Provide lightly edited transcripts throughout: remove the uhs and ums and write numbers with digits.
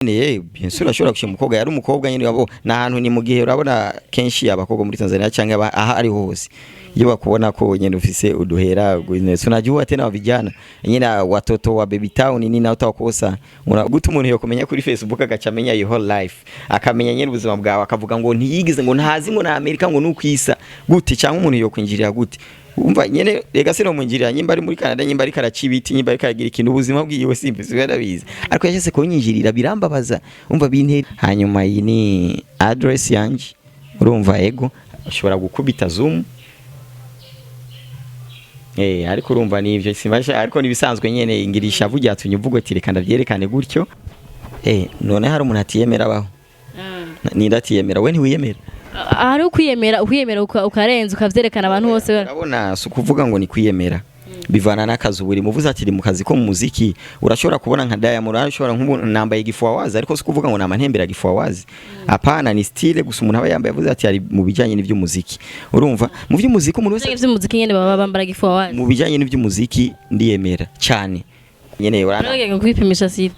Bien sûr ashobora gushima umukobwa, yari umukobwa nyine wabo na hantu ni mu gihe urabona kenshi abakobwa muri Tanzania cyangwa aha ari hose iyo bakubona ko nyine ufise uduhera, unajua tena wa vijana nyine watoto wa baby town nini na utakosa guta umuntu yo kumenya kuri Facebook, agaca amenya your whole life, akamenya nyine ubuzima bwawe, akavuga ngo ntiyigize, ngo ntazi, ngo na Amerika, ngo nukwisa gute, cyangwa umuntu yo kwinjirira gute. Umva nyene, rega sino mwinjirira nyimba ari muri Canada, nyimba ari karaca ibiti, nyimba ari karagira ikintu, ubuzima bwiwe simbizi, ndabizi, ariko yashase kunyinjirira birambabaza, umva bintera. Hanyuma iyi ni address yanje, urumva, ego ushobora gukubita zoom, ariko urumva nivyo simbasha, ariko nibisanzwe nyene ngirisha vugira ati uvuga ati reka ndavyerekane gutyo. None hari umuntu atiyemera baho? Ninda atiyemera? We ntiwiyemera? Hari ukwiyemera, ukwiyemera ukarenza ukavyerekana abantu bose. Urabona, si ukuvuga ngo ni kwiyemera, bivana n'akazi uba urimo. Uvuze ati uri mu kazi ko mu muziki, urashobora kubona nka Diamond, urashobora nk'ubu nambaye gifua wazi, ariko si ukuvuga ngo nama ntembera gifua wazi, hapana, ni style gusa umuntu aba yambaye. Avuze ati ari mu bijyanye n'iby'umuziki, urumva mu by'umuziki umuntu wese Ivy'umuziki nyene baba bambara gifua wazi. Mu bijyanye n'iby'umuziki ndiyemera cyane nyene, urana. Uragiye kwipimisha sida?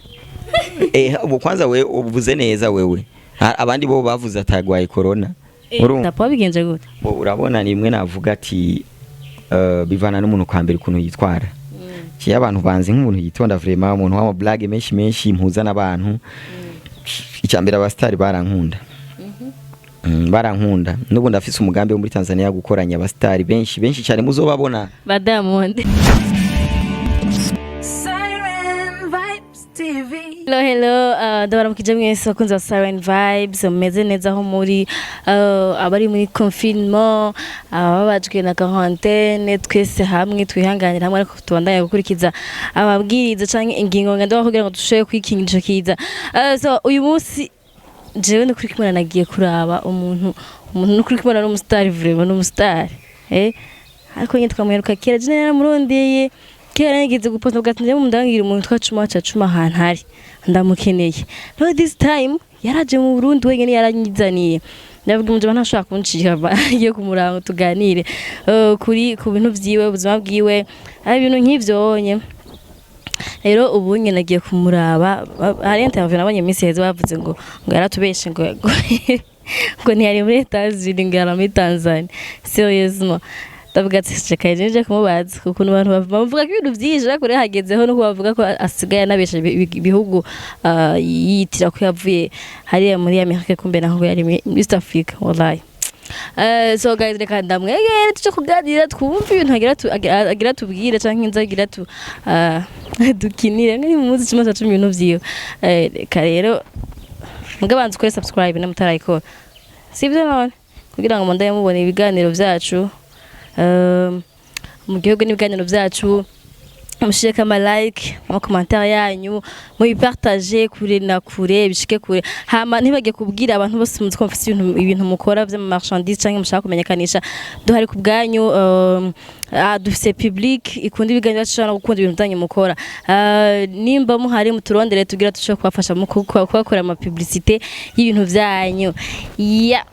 Ubu kwanza we uvuze neza wewe. Abandi bo bavuze atagwaye corona, urumva. Ndapo wabigenje gute? Bo urabona, ni imwe navuga ati bivana n'umuntu kwa mbere ukuntu yitwara. Kiya abantu banzi nk'umuntu yitonda vraiment, umuntu w'ama blague menshi menshi, mpuza n'abantu. Icya mbere abastari barankunda. Barankunda. N'ubu ndafise umugambi wo muri Tanzania gukoranya abastari benshi benshi cyane, muzobabona. Ba Diamond. Siren Vibes TV. Hello, hello, ndabaramukije mwese bakunzi ba Siren Vibes, mumeze neza aho muri, abari muri confinement, ababajwe na quarantaine, twese hamwe twihanganira hamwe, ariko tubandanye gukurikiza amabwiriza canke ingingo ngenderwaho kugira ngo dushobore kwikingira ico kiza. So uyu munsi jewe ni kuri kumwe nagiye kuraba umuntu ni kuri kumwe n'umustar, vraiment n'umustar, ariko nyine twamuheruka kera, je naramurondeye kera, nigeze guposta bwa ati njye mundangira umuntu twacuma cacuma ahantu hari ndamukeneye. No this time yaraje mu Burundi wenyine, yaranyizaniye, ndavuga umujama ntashobora kuncika, agiye kumuranga tuganire kuri ku bintu vyiwe, ubuzima bwiwe, ari ibintu nk'ivyo nye. Rero ubu nyine nagiye kumuraba. Hari interview nabonye iminsi iheze bavuze ngo yaratubeshe, ngo ntiyari muri Etats-Unis, ngo yari muri Tanzania. Sérieusement, ndavuga ati reka nje kumubaza ukuntu abantu bavuga ko ibintu byinshi, ariko rero hagezeho no bavuga ko asigaye anabesha ibihugu, yiyitira ko yavuye hariya muri Amerika, kumbe naho ngo yari muri East Africa, wallahi. So guys, reka ndamwegere tuje kuganira, twumve ibintu agira tubwire canke inza agira tu dukinire nk'ari mu munsi kimwe cya cumi ibintu vyiwe. Reka rero mugabanza ukore subscribe na mutarayikora, sivyo none, kugira ngo mundaye mubone ibiganiro vyacu, mu gihugu n'ibiganiro vyacu, mushireko ama like, ama commentaire yanyu, mubipartage kure na kure, bishike kure. Hama ntibage kubwira abantu bose muzi ko mufise ibintu mukora vy'ama marchandise canke mushaka kumenyekanisha, duhari ku bwanyu. Dufise public ikunda ibiganiro byacu no gukunda ibintu byanyu mukora. Nimba muhari muturondere tugira dushobora kubafasha mu kubakorera ama publicité y'ibintu vyanyu, yeah.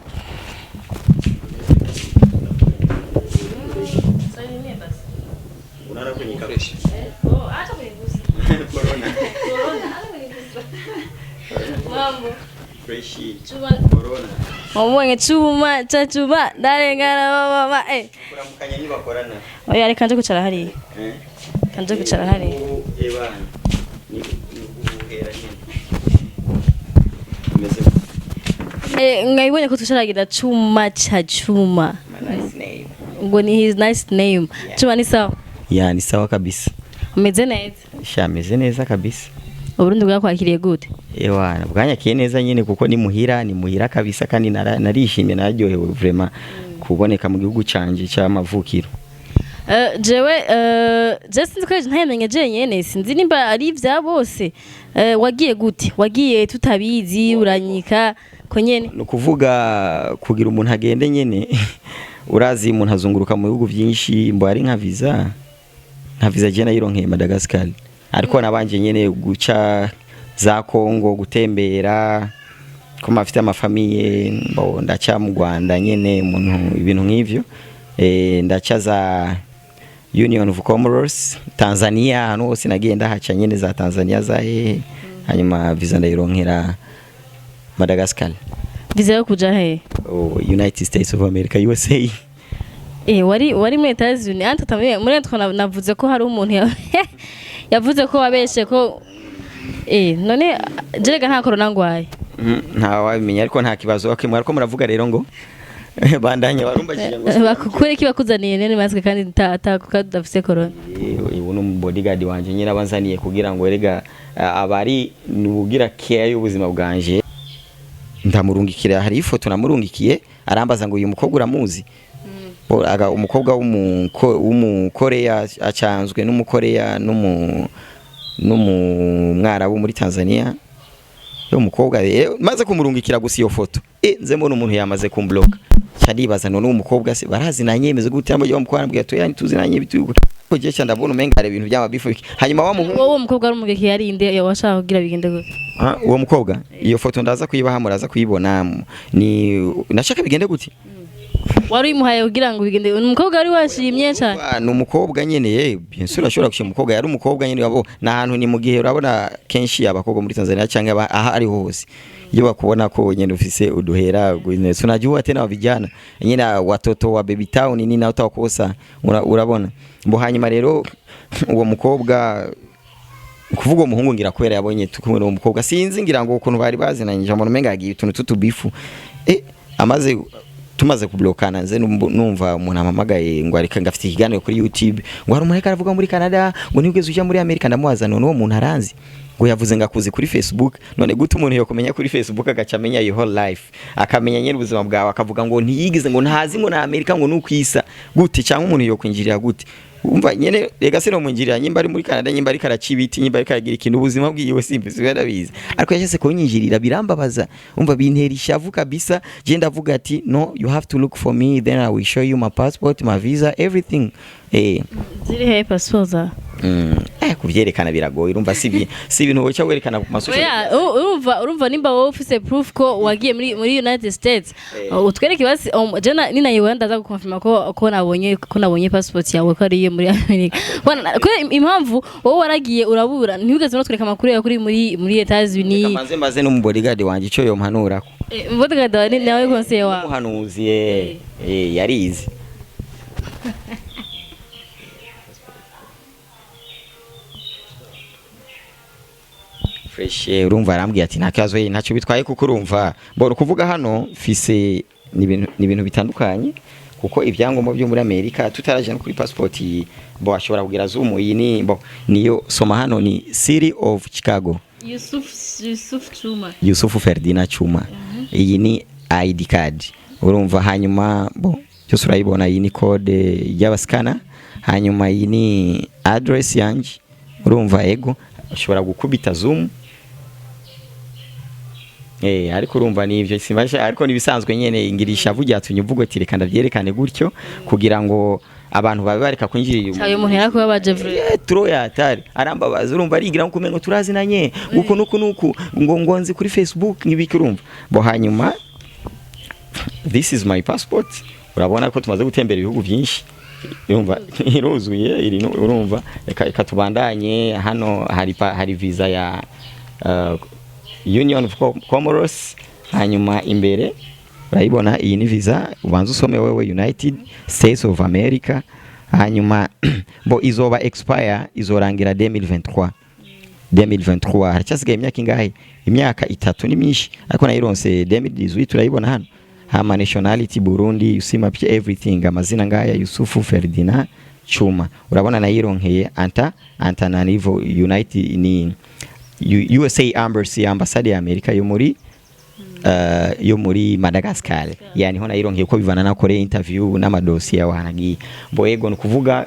Mambo. Wamubonye cuma ca cuma ndarengana mama. Kuramukanya nibakorana. Oya, reka nje kwicara hariya. Reka nje kwicara hariya. Ebana ni guhera nyine meze. Mwabibonye ko tusharagira cuma ca cuma. My nice name. Ngo ni his nice name. Cuma, ni sawa? Ya, ni sawa kabisa. Umeze neza? Sha, meze neza kabisa. Uburundi bwakwakiriye gute? Ewana, bwanyakiye neza nyine, kuko ni muhira, ni muhira kabisa, kandi narishimye, nararyohewe vraiment kuboneka mu gihugu canje cy'amavukiro. Jewe je sinzi ko ntayamenye jenyene, sinzi nimba ari ivya bose. Wagiye gute? Wagiye tutabizi, uranyika ko nyene. Ni ukuvuga kugira umuntu agende nyene, urazi umuntu azunguruka mu bihugu byinshi, mbo ari nka visa je nayironkeye Madagascar, ariko nabanje nyene guca za Congo gutembera ko mafite amafamiye, mbo ndaca mu Rwanda nyene, umuntu ibintu nk'ivyo, ndaca za Union of Comoros, Tanzania, ahantu hose nagiye ndahaca nyene, za Tanzania, za hehe. Hanyuma visa ndayironkera Madagascar. Visa yo kuja he? Oh, United States of America, USA. Wari muri Etats-Unis anta tamwe muri twa navuze ko hari umuntu yavuze ko wabeshe ko none jerega nta corona ngwaye. Nta wabimenya, ariko nta kibazo. Okay, mwariko muravuga rero ngo bandanye warumbajije ngo Bakukure ki bakuzaniye nene mask kandi ta kuko udafise corona? Ubu ni bodyguard wanje nyine abanzaniye kugira ngo erega abari nugira care y'ubuzima bwanje. Ndamurungikira, hari ifoto namurungikiye, arambaza ngo uyu mukobwa uramuzi? Bo, aga umukobwa w'umukoreya acanzwe n'umukoreya n'umwarabu muri Tanzania. Yo mukobwa maze kumurungikira gusa iyo foto, nze mbona umuntu yamaze kumblock. Cyaribaza none uwo mukobwa se barazinanye, meze gute? Yambaye mukobwa arambwira ati yani tuzinanye bitu ko je ndabona umenga hari ibintu by'amabifu. Hanyuma wa muhungu Wowe umukobwa ari umugeki yari inde washaka kugira bigende gute? Ah, uwo mukobwa iyo foto ndaza kuyibaha, muraza kuyibona. Ni nashaka bigende gute? Wari uyimuhaye kugira ngo bigende, ni umukobwa wari washimye cyane? Ah, ni umukobwa nyene, bien sûr ashobora gushima umukobwa, yari umukobwa nyene wabo. Na hantu ni mu gihe urabona kenshi abakobwa muri Tanzania cyangwa aha ariho hose iyo bakubona ko nyene ufise uduhera, unajua tena wa vijana nyene watoto wa baby town nini na utakosa urabona mbo. Hanyuma rero uwo mukobwa kuvuga uwo muhungu ngira kubera yabonye tukumwe n'uwo mukobwa, sinzi ngira ngo ukuntu bari bazinanye, ijambo umenga yagiye utuntu tutubifu. Amaze tumaze kublokana, nze numva umuntu ampamagaye ngo areka ngafite ikiganiro kuri YouTube, ngo hari umuntu aravuga muri Canada ngo ntigeze uja muri Amerika. Ndamubaza none uwo muntu aranzi? Ngo yavuze ngo akuzi kuri Facebook. None gute umuntu yokumenya kuri Facebook agaca amenya your whole life, akamenya nyine ubuzima bwawe, akavuga ngo ntiyigize ngo ntazi ngo na Amerika ngo nukwisa gute? Cyangwa umuntu yokwinjirira gute? Umva nyene rega sino mwinjirira, nyimba ari muri Canada, nyimba ari karaca ibiti, nyimba ari karagira ikintu, ubuzima bwiwe simbizi ndabizi, ariko yashase kunyinjirira birambabaza. Umva bintera ishavu kabisa. Je ndavuga ati no, you have to look for me, then I will show you my passport, my visa, everything. Ziri he passport zawe? Kuvyerekana biragoye, urumva si ibintu woca werekana ku masocial. Oya, urumva nimba wowe ufise proof ko wagiye muri United States, utwereke basi. Je nina ndaza gukonfirma ko nabonye passport yawe ko ari iyo muri Amerika. Bwana, ko impamvu wowe waragiye urabura, ntiwigeze unatwereka amakuru yawe kuri muri Etats-Unis. Reka mbanze no mu bodyguard wanje ico yompanurako. Bodyguard wawe ni nawe conseiller wawe? Umuhanuzi, yarize. Fresh. Urumva arambwiye ati nta kibazo, ntacyo bitwaye, kuko urumva mbora kuvuga hano mfise ni ibintu bitandukanye, kuko ibyangombwa byo muri Amerika tutaraje no kuri passport bo ashobora kugira zoom. Iyi ni bo niyo soma hano, ni City of Chicago. Yusuf Chuma. Yusufu Ferdinand Chuma. Iyi ni ID card, urumva. Hanyuma bo byose urayibona, iyi ni code y'abaskana, hanyuma iyi ni address yanje, urumva. Ego ushobora gukubita zoom, ariko urumva nivyo simbasha, ariko nibisanzwe nyene ingirisha vugira tunyuvugo ati reka ndavyerekane gutyo kugira ngo abantu babe bareka kwinjirira. Cyayo umuntu yarakubabaje vrai. Tro ya hatari, arambabaza. Urumva arigira nko kumengo turazinanye uku nuku nuku, ngo nzi kuri Facebook nibiki, urumva bo. Hanyuma this is my passport, urabona ko tumaze gutembera ibihugu byinshi, urumva iruzuye iri urumva reka tubandanye. Hano hari visa ya Union of Comoros. Hanyuma imbere urayibona, iyi ni visa, ubanza usome wewe, United States of America. Hanyuma bo izoba expire, izorangira 2023. 2023 haracyasigaye imyaka ingahe? Imyaka 3 ni myinshi, ariko nayironse 2018, urayibona hano. Hama nationality Burundi, you see my picture, everything, amazina ngaya Yusufu Ferdinand Chuma, urabona nayironkeye Antananarivo United ni USA Embassy, ambassade ya Amerika yo muri Madagascar, yani ho nayironkeye ko bivana na kore interview n'amadosiye yawe hanagiye bo. Ego nukuvuga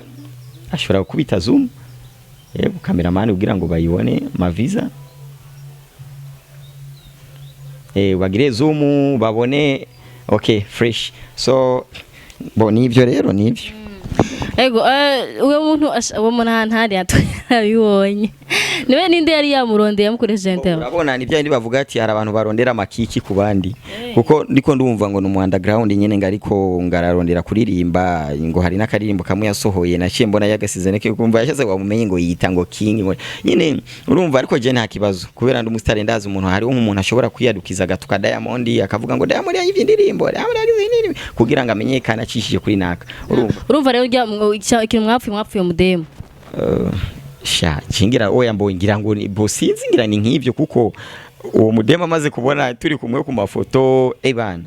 ashobora gukubita zoom, yego cameraman, kugira ngo bayibone ma visa, bagire zoom babone. Okay, fresh. So bo nivyo rero nivyo. Ego, uwo muntu uwo muntu ahantu hari atabibonye, niwe ninde yari yamurondeye, yamukoresheje interview? Urabona, ni bya bavuga ati hari abantu barondera amakiki ku bandi, kuko ndiko ndumva ngo ni umu underground nyene, ngo ariko ngararondera kuririmba, ngo hari n'akaririmbo kamwe yasohoye naciye mbona yagasize neke kumva yashatse wamumenye ngo yita ngo King, ngo nyene urumva. Ariko je nta kibazo kubera ndi umustar, ndazi umuntu, hariho nk'umuntu ashobora kwiyadukiza agatuka Diamond, akavuga ngo Diamond yayivye indirimbo, Diamond yagize indirimbo kugira ngo amenyekane acishije kuri naka, urumva. Urumva rero urya ikintu mwapfuye mudemu. Sha kingira oya, mbo ngira ngo ni bo, sinzi, ngira ni nk'ivyo, kuko uwo mudema amaze kubona turi kumwe ku mafoto, bana,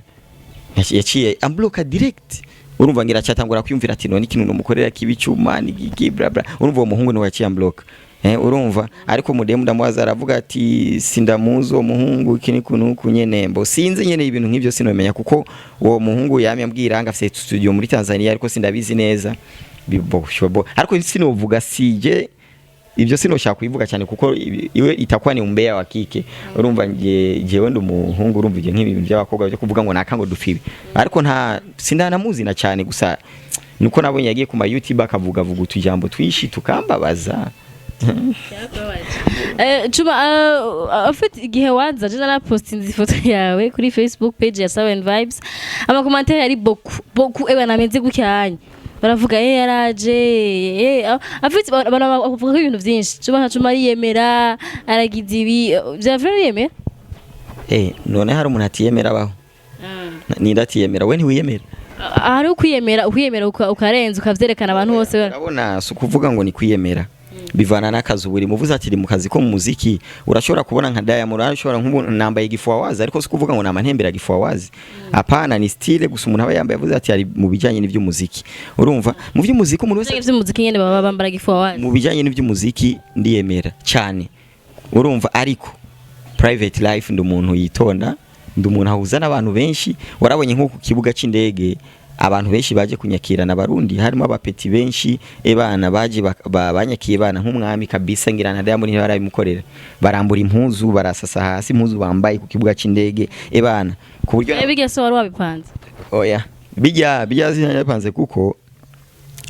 yaciye ambloka direct. Urumva ngira cyatangura kwiyumvira ati none ikintu nomukorera kibi cyuma ni giki, bla bla. Urumva uwo muhungu niwe yaciye ambloka, urumva. Ariko mudemu ndamubaza, aravuga ati sindamuzi uwo muhungu, iki ni kunuku nyene, mbo sinzi nyene ibintu nk'ivyo sinomenya, kuko uwo muhungu yamye ambwira ngo afite studio muri Tanzania, ariko sindabizi neza bibo shobo, ariko sinovuga sije ibyo, sinoshaka kubivuga cyane kuko iwe itakuwa ni umbea wa kike. Urumva nje jewe ndi umuhungu, urumva ibyo nk'ibintu by'abakobwa byo kuvuga ngo naka ngo dufibe, ariko nta sindanamuzi na cyane, gusa nuko nabonye yagiye ku ma YouTube akavuga vuga utujambo twishi tukambabaza. Chuma, afite igihe waza je narapostinze ifoto yawe kuri Facebook page ya Seven Vibes, ama commentaire yari beaucoup beaucoup, ewe nameze gucyanye baravuga yaraje, afite abantu bavuga ibintu byinshi. Chuma nka Chuma ariyemera, aragize ibi, bya vrai yemera. None hari umuntu atiyemera abaho? Ninde atiyemera? We ntiwiyemera? Hari ukwiyemera, ukwiyemera ukarenza ukavyerekana abantu bose. Urabona, si ukuvuga ngo ni kwiyemera, bivana n'akazi buri muvuze ati mu kazi ko mu muziki. Urashobora kubona nka Diamond, urashobora nk'ubu nambaye gifua wazi, ariko si ukuvuga ngo nama ntembera gifua wazi, hapana, ni style gusa umuntu aba yambaye avuze ati ari mu bijyanye n'iby'umuziki. Urumva, mu by'umuziki umuntu wese Ivy'umuziki nyene baba bambara gifua wazi. Mu bijyanye n'iby'umuziki ndiyemera cyane, urumva, ariko private life ndi umuntu yitonda, ndi umuntu ahuza n'abantu benshi. Warabonye nko ku kibuga cy'indege abantu benshi baje kunyakirana, abarundi harimo abapeti benshi, ebana baje banyakiye bana nk'umwami kabisa, ngira na Diamond ntibarabimukorera, barambura impuzu, barasasa hasi impuzu bambaye ku kibuga cy'indege, ebana ku buryo Bijya so wari wabipanze? Oya, bijya bijya sinabipanze, kuko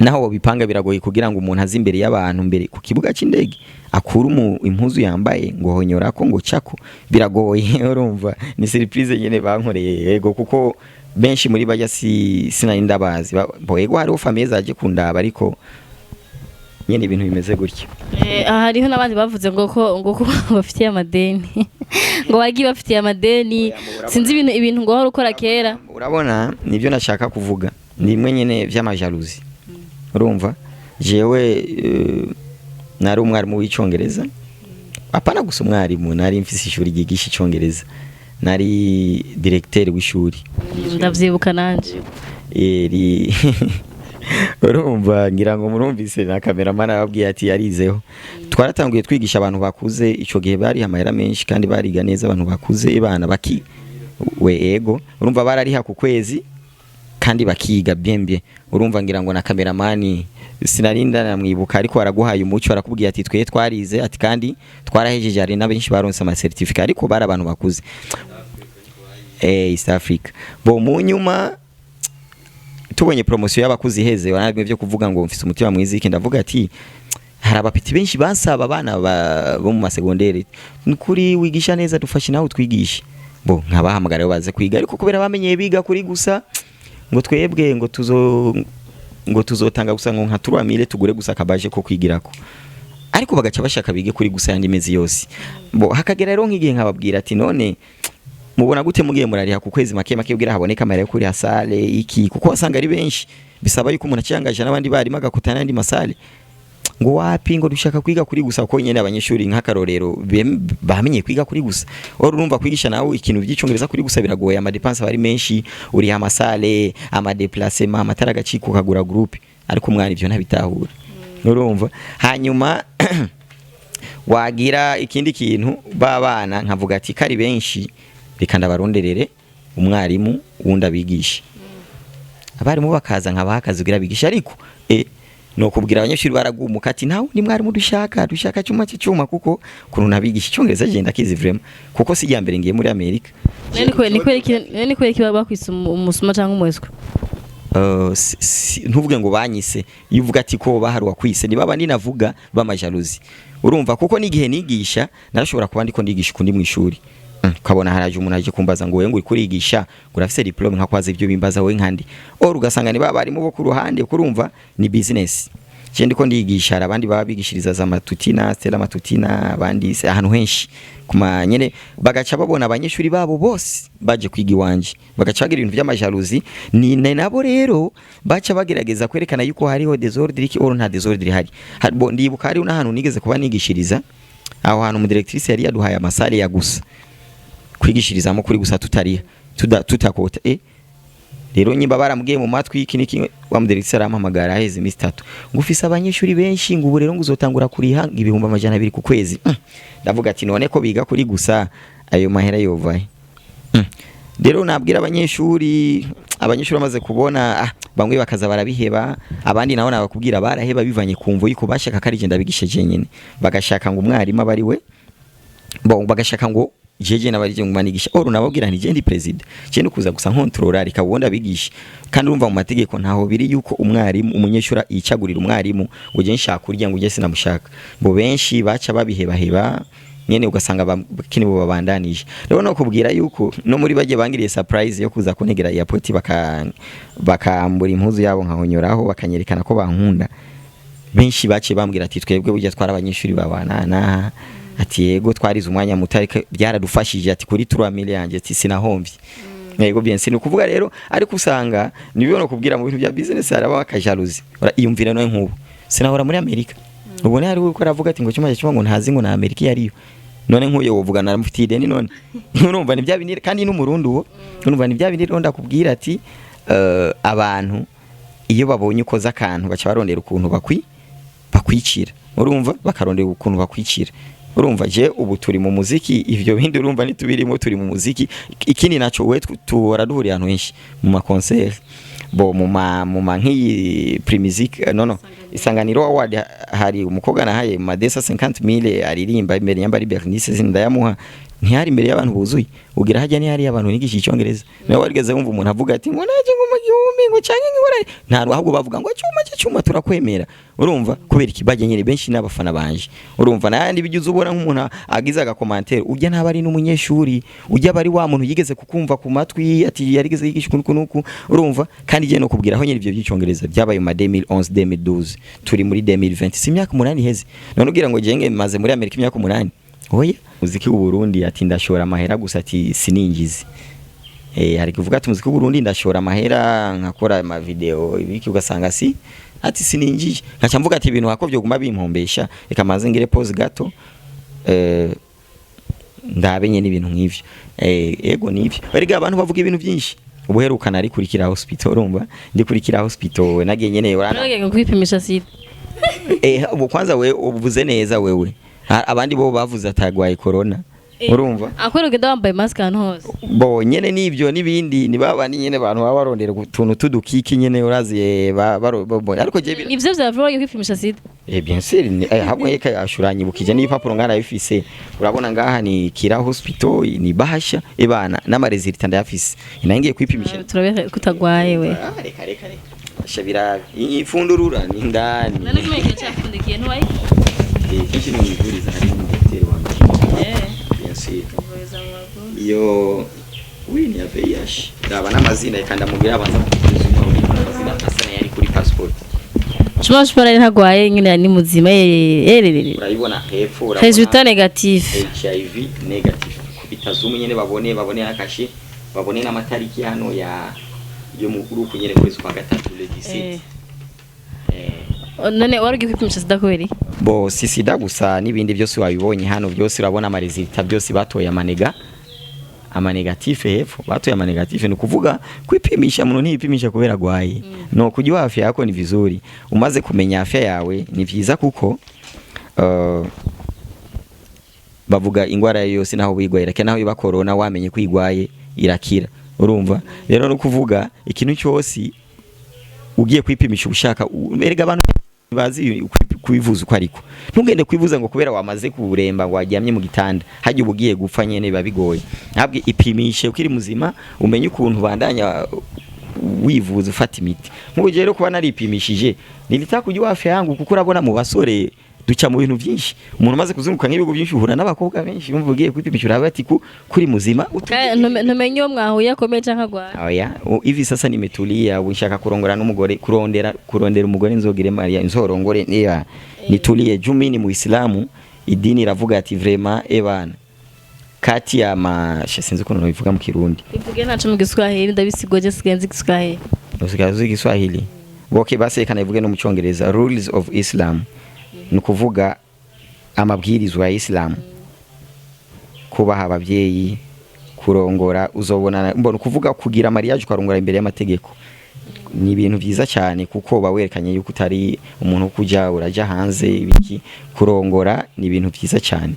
naho wabipanga biragoye kugira ngo umuntu aze imbere y'abantu, mbere ku kibuga cy'indege, akure impuzu yambaye ngo honyora ko ngo cako, biragoye. Urumva ni surprise nyene bankoreye, yego, kuko benshi muri bajya si sinari ndabazi. Bo yego, hariho famille zaje kundaba, ariko nyene ibintu bimeze gutyo. Hariho n'abandi bavuze ngo ko bafitiye amadeni, ngo bagiye bafitiye amadeni, sinzi ibintu ngo wahora ukora kera. Urabona, nibyo nashaka kuvuga, ni bimwe nyene vy'ama jalousie. Urumva jewe, nari umwarimu w'icongereza, apana gusa umwarimu, nari mfise ishuri ryigisha icongereza, nari directeur w'ishuri. Ndavyibuka nanje. Urumva ngira ngo murumvise na cameraman arababwiye ati yarizeho. Twaratanguye twigisha abantu bakuze, ico gihe bari amahera menshi kandi bariga neza abantu bakuze, bana baki we, ego, urumva barariha ku kwezi kandi bakiga bien bien. Urumva ngira ngo na cameraman sinarinda namwibuka, ariko araguhaye umuco, arakubwiye ati twe twarize, ati kandi twarahejeje, hari n'abenshi baronse ama certificat, ariko bari abantu bakuze, East Africa. Bo mu nyuma tubonye promotion y'abakuze iheze, warabimwe byo kuvuga ngo mfise umutima mwiza iki, ndavuga ati hari abapiti benshi bansaba, abana bo mu masegondere, nukuri wigisha neza, dufashe nawe utwigishe. Bo nkabahamagara rero baze kwiga, ariko kubera bamenyeye biga kuri gusa, ngo twebwe ngo tuzotanga gusa ngo nka 3000 tugure gusa akabaje ko kwigirako, ariko bagaca bashaka bige kuri gusa yandi mezi yose. Bo hakagera rero nk'igihe nkababwira ati none mubona gute mugiye murariha ku kwezi make make kugira haboneka amahera yo kuri salle iki, kuko wasanga ari benshi, bisaba yuko umuntu aciyangaje n'abandi barimo agakutana n'andi ma salle. Ngo wapi, ngo dushaka kwiga kuri gusa, kuko nyene abanyeshuri nk'akarorero bamenye kwiga kuri gusa. Oro urumva kwigisha nawe ikintu by'icongereza kuri gusa biragoye, ama dépenses aba ari menshi, uriha ama salle, ama déplacement, amatara agacika, ukagura groupe, ariko umwana ivyo ntabitahura. Urumva hanyuma wagira ikindi kintu babana, nkavuga ati kari benshi, reka ndabaronderere umwarimu wundi abigisha. Abarimu bakaza nkabaha akazi kugira bigisha, ariko no kubwira abanyeshuri baragumuka ati nta wundi mwarimu dushaka, dushaka cyuma cyuma, kuko kuntu nabigisha icyongereza genda kizi vraiment, kuko si mbere ngiye muri Amerika. None ni kubera iki bakwise umusuma cyangwa umweswa? Ntuvuge ngo banyise, iyo uvuga ati ko bahari wakwise, ni baba ninavuga bama jalousie, urumva? Kuko n'igihe nigisha narashobora kuba ndiko ndigisha ukundi mu ishuri, ukabona haraje umuntu aje kumbaza ngo wewe ngo uri kurigisha, ngo urafise diplôme, nka kwaza ibyo bimbaza wowe nkandi, or ugasanga ni babarimu bo ku ruhande. Kurumva ni business. Je ndiko ndigisha, hari abandi baba bigishiriza za Matutina, Stella Matutina, abandi se ahantu henshi kuma nyene, bagaca babona abanyeshuri babo bose baje kwiga iwanje, bagaca bagira ibintu vy'ama jalousie. Ni nabo rero baca bagerageza kwerekana yuko hariho désordre iki, or nta désordre ihari. Bo, ndibuka hariho n'ahantu nigeze kuba nigishiriza, aho hantu umu directrice yari yaduhaye ama salle ya gusa kwigishirizamo kuri gusa, tutariha, tutakota. Rero nyimba barambwiye mu matwi iki niki, wa mu directrice arampamagara aheze iminsi 3 ngo ufise abanyeshuri benshi, ngo ubu rero ngo uzotangura kuriha ngo 200,000 ku kwezi. Ndavuga ati none ko biga kuri gusa, ayo mahera yovahe? Rero nabwira abanyeshuri bamaze kubona, bamwe bakaza barabiheba, abandi nabo nabakubwira baraheba bivanye ku mvo yuko bashaka ko ari je ndabigisha jenyine, bagashaka ngo umwarimu aba ari we bo, bagashaka ngo jeje nabarije ngo manigisha, or nababwira nti je ndi président, je no kuza gusa nkontorora, reka ubundi abigisha. Kandi urumva mu mategeko ntaho biri yuko umwarimu, umunyeshuri yicagurira umwarimu ngo je nshaka urya, ngo je sinamushaka. Bo benshi baca babihebaheba nyene, ugasanga kini bo babandanije. Rero no kubwira yuko no muri bagiye bangiriye surprise yo kuza kuntegera airport, bakambura impuzu yabo nkahonyoraho, bakanyerekana ko bankunda, benshi baciye bambwira ati twebwe burya twari abanyeshuri babana, ati yego twarize umwanya muto ariko byaradufashije, ati kuri 3000 yanjye, ati sinahomvye. Yego bien, ni ukuvuga rero, ariko usanga nibyo no kubwira mu bintu bya business haraba aka jalousie. Iyumvira no nk'ubu sinahora muri Amerika, ubone hari uko aravuga ati ngo cyuma cyuma ngo ntazi ngo na Amerika yariyo. None nk'uyo wovuga naramufitiye ideni? None urumva ni bya bindi, kandi n'umurundi uwo, urumva ni bya bindi. Rero ndakubwira ati abantu iyo babonye ukoze akantu baca barondera ukuntu bakwicira, urumva, bakarondera ukuntu bakwicira. Urumva je ubu turi mu muziki, ivyo bindi urumva ntitubirimo, turi mu muziki. Ikindi naco, we tuhora duhurira ahantu henshi mu ma concert, bo mu ma nk'iyi Primusic, no Isanganiro Award, hari umukobwa nahaye mu madesa 50000 aririmba imbere, yamba ari Bernice, ndayamuha, ntihari imbere y'abantu buzuye ugira hajya, ntihari abantu nigisha icyongereza. Nawe warigeze wumva umuntu avuga ati ngo naje ngo mu gihumbi ngo canke ngo nta, ahubwo bavuga ngo cyuma cye cyuma turakwemera. Urumva kubera iki? Bajya nyine benshi n'abafana banje, urumva nayandi bigize ubona nk'umuntu agize aga commentaire, ujya ntaba ari n'umunyeshuri, ujya bari wa muntu yigeze kukumva ku matwi ati yarigeze yigisha uku nuku, urumva? Kandi je no kubwira aho nyine ivyo by'icyongereza byabaye mu 2011, 2012, turi muri 2020, si imyaka 8 iheze. None ugira ngo jenge maze muri Amerika imyaka 8? Oya, muziki w'u Burundi ati ndashora amahera gusa, ati sininjize. Hari kuvuga ati muziki w'u Burundi ndashora amahera nkakora ama video ibiki, ugasanga si ati sininjije. Nkaca mvuga ati ibintu hako byo guma bimpombesha, reka maze ngire pause gato, ndabe nyene ibintu nk'ivyo. Ego nivyo, erega abantu bavuga ibintu byinshi. Ubuherukana ari kurikira hospital, urumva ndikurikira hospital, nagiye nyene urana. Naragiye kwipimisha sida. Ubu kwanza we uvuze neza wewe. Abandi bo bavuze atagwaye corona, urumva? Akwera ugenda wambaye mask ahantu hose. Bo nyene nivyo n'ibindi ni baba ni nyene abantu baba barondera utuntu tudukiki nyene, urazi, ariko je Nivyo vya wagiye kwipimisha sida? Bien sûr, hamwe yeka ashuranyibukije n'ibipapuro ngana bifise, urabona ngaha ni Kira Hospital, ni bahasha ebana n'ama résultats ndayafise, nangiye kwipimisha. Turabe kutagwaye we. Ah, reka reka reka, asha birabe ifundurura ni ndani. None kumenya ikintu cyafundikiye ntiwayi? Kenshi ni mwivuriza hari umudokiteri wanje. Bien sûr, iyo oui ni ya VIH, ndaba n'amazina, reka ndamubwira abanza kuguzuma amazina asa n'ayari kuri passport. Chuma chuma nari ntagwaye nyine, ni muzima ererere. Urayibona hepfo, urabona? Résultat négatif. HIV negative, kubita zoom nyene babone akashe, babone n'amatariki hano ya yo mu uruku nyene kwezi kwa gatatu, le 17. None wari ugiye kwipimisha sida kubera iki? Bo si sida gusa, n'ibindi byose wabibonye hano byose, urabona ama résultats byose, batoye ama négatif hepfo, batoye ama négatif. Ni ukuvuga kwipimisha, umuntu ntiyipimisha kubera agwaye. No kujua afya yako ni vizuri, umaze kumenya afya yawe ni vyiza, kuko bavuga ingwara yose naho wigwaye irakira, naho iba corona wamenye ko igwaye irakira. Urumva rero no kuvuga ikintu cyose ugiye kwipimisha ubushaka, erega abantu bazi kwivuza uko, ariko ntugende kwivuza ngo kubera wamaze kuremba, ngo waryamye mu gitanda hajya uba ugiye gupfa nyene, biba bigoye. Ntabwo ipimishe ukiri muzima, umenye ukuntu bandanya. wivuza, ufata imiti. Nk'ubu rero kuba naripimishije, nilitaka kujua afya yangu, kuko urabona mu basore duca mu bintu byinshi. Umuntu umaze kuzunguka nk'ibihugu byinshi, uhura n'abakobwa benshi, umva ugiye kwipimisha uraba ati kuri muzima. Kandi ntumenye uwo mwahuye akomeye canke agwaye. Oya, hivi sasa nimetulia, ubu nshaka kurongora n'umugore, kurondera umugore nzogire Maria, nzorongore niba nitulie. Juu mimi ni Muislamu, idini iravuga ati vraiment ebana kati ya ma sinzi ukuntu bivuga mu Kirundi. Ivuge ntaco mu Giswahili, ndabisigoje, sigaye nzi Igiswahili. Usigaye uzi Igiswahili? Okay, basi reka nabivuge no mu Cyongereza. Rules of Islam, ni ukuvuga amabwirizwa ya Islam, kubaha ababyeyi, kurongora uzobona mbona ukuvuga kugira mariage, ukarongora imbere y'amategeko, ni ibintu byiza cyane, kuko uba werekanye yuko utari umuntu wo kuja uraja hanze ibiki. Kurongora ni ibintu byiza cyane.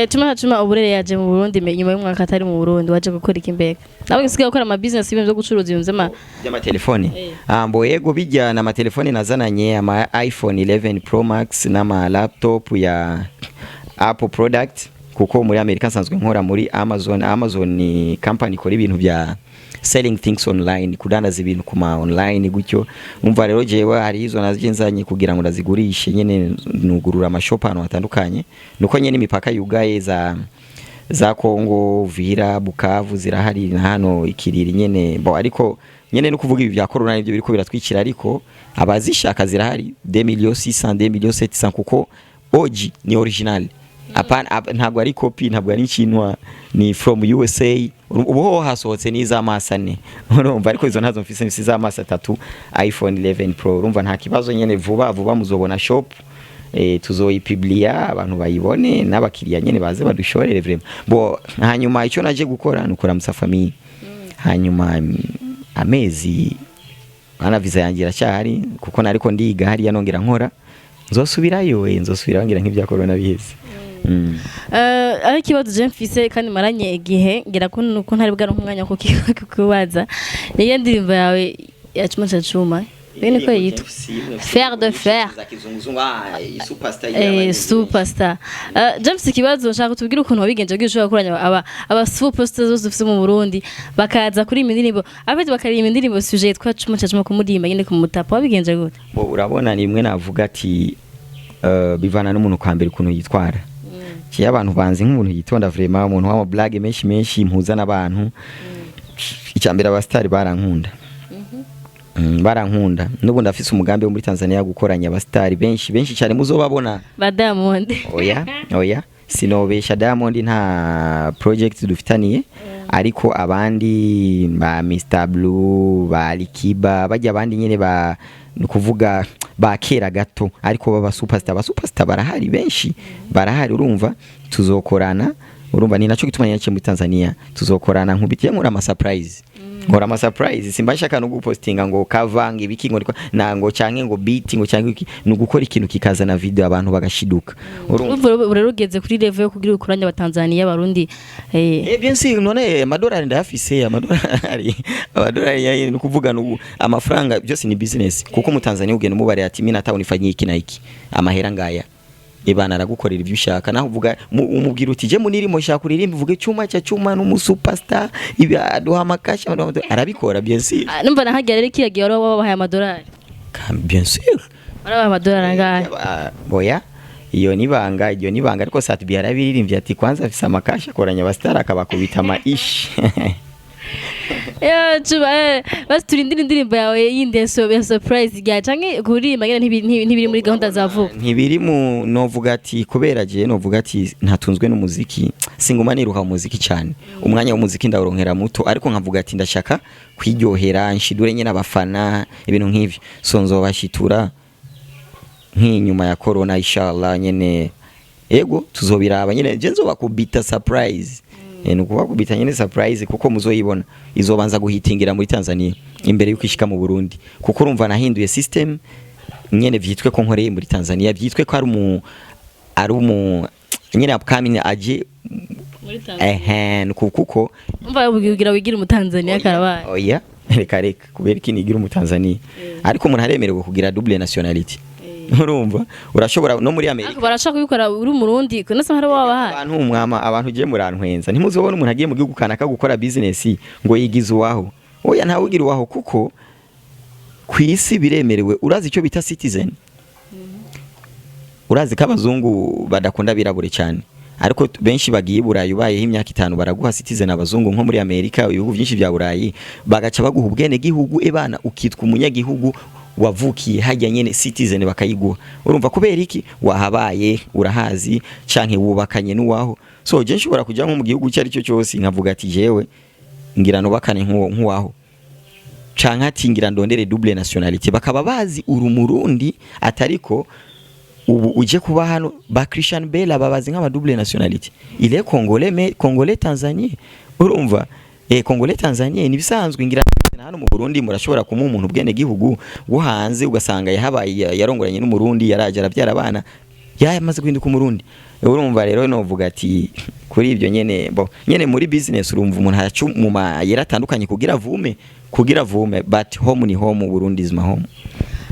Cuma cuma uburere yaje mu Burundi nyuma y'umwaka atari mu Burundi. Waje gukora iki mbega? Nawe usigaye gukora ama business, ibintu byo gucuruza, ibintu vy'ama By'amatelefone? Eh. Ah, mbo yego, bijyana amatelefone nazananye, ama iPhone 11 Pro Max n'ama laptop ya Apple product, kuko muri Amerika nsanzwe nkora muri Amazon. Amazon ni company ikora ibintu bya selling things online, kudandaza ibintu ku ma online gutyo. Umva rero, jewe hari izo naje nzanye kugira ngo ndazigurishe nyene, nugurura amashop ahantu hatandukanye, nuko nyene imipaka yugaye, za Kongo, Vira, Bukavu zirahari na hano ikiriri nyene. Bo ariko nyene no kuvuga ibi bya corona nibyo biriko biratwikira, ariko abazishaka zirahari, 2 millions 600, 2 millions 700, kuko OG ni original. Apana, ntabwo ari copy, ntabwo ari inshinwa, ni from USA. Ubu ho hasohotse n'iz'amaso ane, urumva, ariko izo ntazo mfise, mfise iz'amaso atatu, iPhone 11 Pro. Urumva nta kibazo nyene, vuba vuba muzobona shop, tuzoyipublia abantu bayibone, n'abakiriya nyene baze badushorere vraiment. Bo hanyuma icyo naje gukora ni ukuramutsa famille. Hanyuma amezi ana visa yanjye iracyahari, kuko nariko ndiga hariya nongera nkora, nzosubirayo, nzosubirayo ngira nk'ibya corona biheze. Ariko ikibazo je mfise kandi maranye igihe ngira ko nuko ntari bwaronka umwanya wo kukibaza, niyo ndirimbo yawe ya Cuma ca Cuma, bene ko yitwa Fer de Fer. Superstar. James, ikibazo nshaka tubwire ukuntu wabigenje kugira ushobora gukoranya aba superstars bose dufise mu Burundi, bakaza kuri iyi ndirimbo afite, bakaririmba indirimbo sujet yitwa Cuma ca Cuma, kumurimba nyine kumutapa. Wabigenje gute? Bo urabona, ni imwe navuga ati bivana n'umuntu kwa mbere ukuntu yitwara. Kiya abantu banzi nk'umuntu yitonda vraiment, umuntu w'ama blague menshi menshi, impuza n'abantu. Icya mbere, abastari barankunda. Barankunda. N'ubu ndafise umugambi wo muri Tanzania gukoranya abastari benshi benshi cyane, muzobabona. Ba Diamond? Oya, oya, sinobesha, Diamond nta project dufitaniye, ariko abandi ba Mr Blue, ba Alikiba, bajya abandi nyene ba ni ukuvuga ba kera gato, ariko baba superstar, ba superstar barahari benshi, barahari. Urumva tuzokorana, urumva ni naco gituma nyaciye muri Tanzania. Tuzokorana, nkubitiye nkora ama surprise, nkora ama surprise. Simba nshaka no gupostinga ngo kavanga ibiki, ngo nango canke ngo beat, ngo canke iki, ni ugukora ikintu kikazana video abantu bagashiduka, urumva. Urumva rero ugeze kuri level yo kugira ukoranye abatanzania, abarundi. Eh, bien sûr, none amadolari ndayafise, amadolari ni ukuvuga nubu amafaranga byose ni business, kuko mu Tanzania ugenda umubare ati mimi nataka unifanyie iki na iki, amahera ngaya, ebana aragukorera ibyo ushaka. Naho uvuga umubwira uti je munirimo shaka uririmba uvuge cyuma cya cyuma n'umu superstar, ibi aduha amakasha, arabikora bien sûr. Ah, numva nahagiye rero kiyagiye wari wabahaye amadolari. Bien sûr. Warabahaye amadolari angahe? Ah, boya, iyo nibanga, iyo nibanga, ariko Sat-B yarabiririmbye ati kwanza afise amakasha, akoranya abastar akabakubita amaishi. Yo, Cuma, basi turindire indirimbo yawe yindi ya surprise rya canke kuririmba nyene ntibiri muri gahunda za vuba? Ntibiri mu, novuga ati kubera je novuga ati ntatunzwe n'umuziki, singuma niruka mu muziki cyane. Umwanya w'umuziki ndawuronkera muto, ariko nkavuga ati ndashaka kwiryohera, nshidure nyine abafana, ibintu nk'ivyo. So nzobashitura nk'inyuma ya corona inshallah nyene. Ego, tuzobiraba nyene, je nzobakubita surprise. Ni ukubakubita nyene surprise, kuko muzoyibona izobanza guhitingira muri Tanzania imbere yuko ishika mu Burundi, kuko urumva nahinduye system nyene, vyitwe ko nkoreye muri Tanzania, vyitwe ko ari umu nyene upcoming aje Muri Tanzania. Ehe, kuko Umva ugira wigira umutanzania karabaye. Oya, reka reka, kubera iki nigira umutanzania? Ariko umuntu aremerewe kugira double nationality, urumva urashobora no muri Amerika. Ariko barashaka kubikora uri umurundi nase hari wabahaye. Abantu mwama abantu ugiye murantwenza, ntimuzobona umuntu agiye mu gihugu kanaka gukora business ngo yigize uwaho. Oya, ntawugira uwaho, kuko ku isi biremerewe. Urazi icyo bita citizen? Urazi ko abazungu badakunda abirabure cyane, ariko benshi bagiye i Burayi, ubayeho imyaka 5 baraguha citizen. Abazungu nko muri Amerika, ibihugu byinshi bya Burayi, bagaca baguha ubwene gihugu, ebana, ukitwa umunyagihugu wavukiye hajya nyene, citizen bakayiguha. Urumva kubera iki? Wahabaye, urahazi, canke wubakanye n'uwaho. So je nshobora kuja nko mu gihugu icyo ari cyo cyose, nkavuga ati jewe ngira nubakane nk'uwaho, canke ati ngira ndondere double nationalité, bakaba bazi uri Umurundi, atariko ubu uje kuba hano. Ba Christian Bella babazi nk'aba double nationalité, il est congolais, mais congolais tanzanien. Urumva, congolais tanzanien ni bisanzwe. Ngira na hano mu Burundi murashobora kumuha umuntu ubwene gihugu wo hanze, ugasanga yahabaye, yarongoranye n'Umurundi, yaraje arabyara abana, yamaze guhinduka Umurundi. Urumva rero novuga ati kuri ibyo nyene, bo nyene muri business, urumva umuntu araca mu mayera atandukanye kugira vume, but home ni home, Burundi is my home.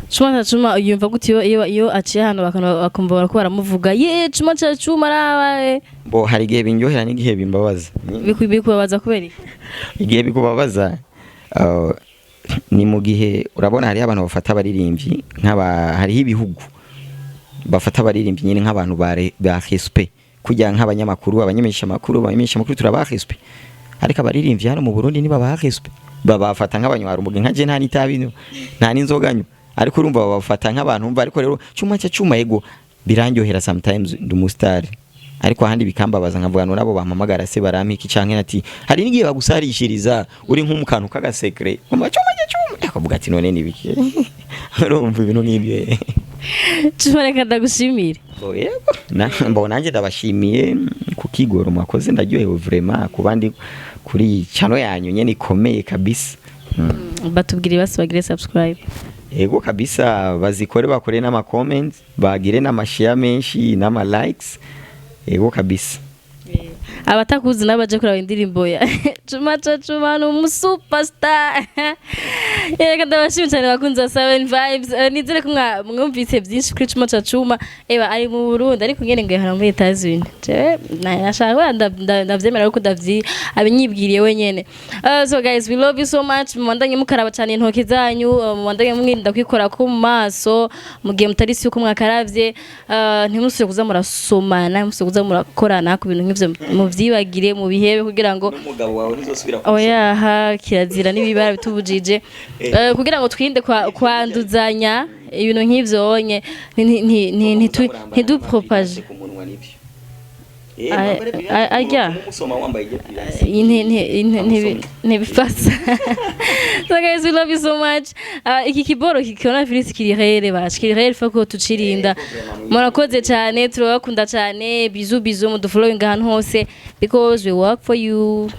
Cuma ca Cuma yumva gute iyo aciye ahantu bakumva barako baramuvuga ye Cuma ca Cuma araba? Bo hari igihe binyohera n'igihe bimbabaza. Bikubabaza kubera iki? Igihe bikubabaza ni mu gihe urabona hariho abantu bafata abaririmbyi nk'aba, hariho ibihugu bafata abaririmbyi nyine nk'abantu ba respect, kujya nk'abanyamakuru, abamenyesha makuru turabaha respect, ariko abaririmbyi hano mu Burundi ntibabaha respect, babafata nk'abanywarumogi. Nka je nta n'itabi nywa, nta n'inzoga nywa, ariko urumva babafata nk'abantu umva. Ariko rero Cuma cya Cuma, ego, birandyohera sometimes, ndi umustar, ariko ahandi bikambabaza, nkavuga ngo nabo bampamagara se barampiki, canke ati hari n'igihe bagusarishiriza uri nko mu kantu k'agasekre, ngo Cuma cya Cuma, akavuga ati none ni biki? Urumva ibintu nk'ibyo. Cuma, reka ndagushimire. Bo, yego. Bo nanjye ndabashimiye ku kigoro mwakoze, ndaryohewe vraiment kuba ndi kuri channel yanyu nyene ikomeye kabisa. Batubwire basi bagire subscribe. Yego kabisa, bazikore, bakore n'ama comments, bagire n'amashare menshi n'ama likes, yego kabisa. Abatakuzi nabo baje kuraba indirimbo ya Cuma ca Cuma, ni umusuperstar. Reka ndabashimye cyane bakunzi ba Seven Vibes. Nizere ko mwumvise byinshi kuri Cuma ca Cuma. Eba ari mu Burundi, ariko ngene ngo yahora muri Etats-Unis. Jewe nashaka kuba ndavyemera, ariko ndavyi abinyibwiriye wenyene. So guys, we love you so much. Mubandanye mukaraba cyane intoki zanyu, mubandanye mwirinda kwikora ku maso mu gihe mutari si uko mwakaravye. Ntimusubire kuza murasomana, ntimusubire kuza murakorana ku bintu nk'ivyo, muvyibagire, mubihebe kugira ngo N'umugabo wawe ntuzosubira. Oya, ha kirazira n'ibibara bitubujije. Kugira ngo twirinde kwanduzanya ibintu nk'ivyo onye ntidupropaje. Arya. Ntibifasa. So guys, we love you so much. Iki kiboro kikona virus kiri rere, bash kiri rere, fako tucirinda. Murakoze cyane, turabakunda cyane. Bisous bisous, mudufollowing ahantu hose because we work for you.